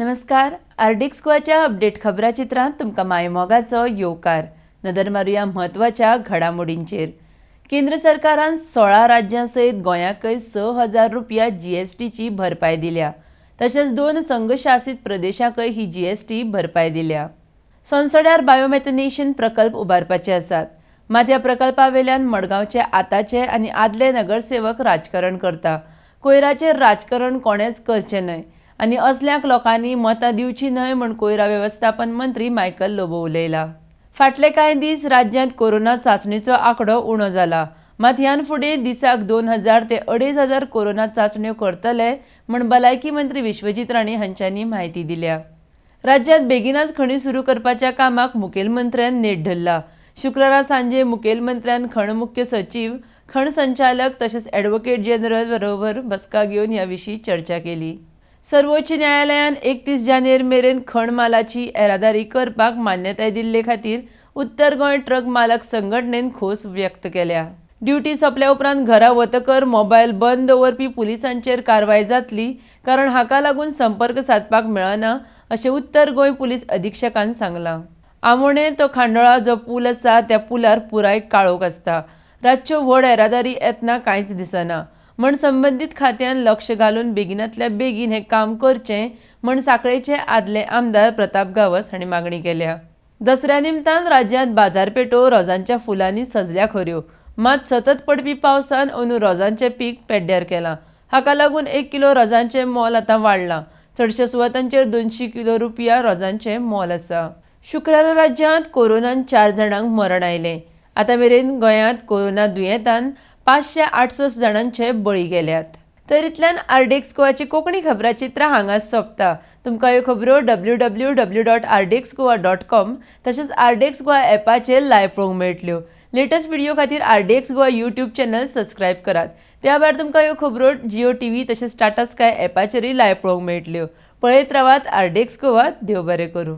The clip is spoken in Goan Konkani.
नमस्कार, आरडीएक्स गोवाच्या अपडेट खबराचित्रांत तुमकां मायमोगाचो येवकार. नदर मारुया म्हत्वाच्या घडामोडींचेर. केंद्र सरकारान 16 राज्यां सयत गोंयाकय 6000 रुपया जीएसटीची भरपाय दिल्या. तशेंच 2 संघशासीत प्रदेशांकय ही जीएसटी भरपाय दिल्या. सोनसड्यार बायोमेथनेशन प्रकल्प उबारपाचे आसात. मात ह्या प्रकल्पा वेल्यान मडगांवचे आतांचे आनी आदले नगरसेवक राजकारण करता. कोयराचेर राजकारण कोणेंच करचें न्हय आनी असल्यांक लोकांनी मतां दिवची न्हय म्हूण कोयरा वेवस्थापन मंत्री मायकल लोबो उलयला. फाटले कांय दीस राज्यांत कोरोना चांचणेचो आंकडो उणो जाला. मात ह्यान फुडें दिसाक 2000 ते 2500 कोरोना चांचण्यो करतले म्हूण भलायकी मंत्री विश्वजीत राणे हांच्यांनी म्हायती दिल्या. राज्यांत बेगिनाच खणी सुरू करपाच्या कामाक मुखेलमंत्र्यान नेट धरला. शुक्रारा सांजे मुखेलमंत्र्यान खण मुख्य सचीव, खण संचालक तशेंच ॲडव्होकेट जनरल बरोबर बसका घेवन ह्या विशीं चर्चा केली. सर्वोच्च न्यायालयान 31 जानेर मेरेन खण मालाची येरादारी करपाक मान्यताय दिल्ले खातीर उत्तर गोंय ट्रक मालक संघटनेन खोस व्यक्त केल्या. ड्युटी सोंपल्या उपरांत घरा वतकर मोबायल बंद दवरपी पुलिसांचेर कारवाय जातली, कारण हाका लागून संपर्क सादपाक मेळना अशें उत्तर गोंय पुलीस अधिक्षकान सांगलां. आमोणें तो खांडोळा जो पूल आसा त्या पुलार पुराय काळोख आसता. रातच्यो व्हड येरादारी येतना कांयच दिसना म्हण संबंदीत खात्यान लक्ष घालून बेगिनांतल्या बेगीन हें काम करचें म्हण सांखळेचे आदले आमदार प्रताप गांवस हांणी मागणी केल्या. दसऱ्या निमतान राज्यांत बाजारपेठो रोजांच्या फुलांनी सजल्या खऱ्यो, मात सतत पडपी पावसान अंदू रोजांचें पीक पेड्ड्यार केलां. हाका लागून 1 किलो रोजांचें मोल आतां वाडलां. चडश्या सुवातांचेर 200 किलो रुपया रोजांचें मोल आसा. शुक्रारा राज्यांत कोरोनान 4 जाणांक मरण आयलें. आतां मेरेन गोंयांत कोरोना दुयेंतान 568 जाणांचे बळी गेल्यात. तर इतल्यान आरडीएक्स गोवाची कोंकणी खबराचित्रां हांगाच सोंपता. तुमकां ह्यो खबरो www.rdxgoa.com तशेंच आरडीएक्स गोवा एपाचेर लायव्ह पळोवंक मेळटल्यो. लेटस्ट व्हिडिओ खातीर RDX Goa YouTube channel subscribe करात. त्या भायर तुमकां ह्यो खबरो जिओ टीव्ही तशेंच टाटा स्काय एपाचेरूय लायव्ह पळोवंक मेळटल्यो. पळयत रावात आरडीएक्स गोवा. देव बरें करूं.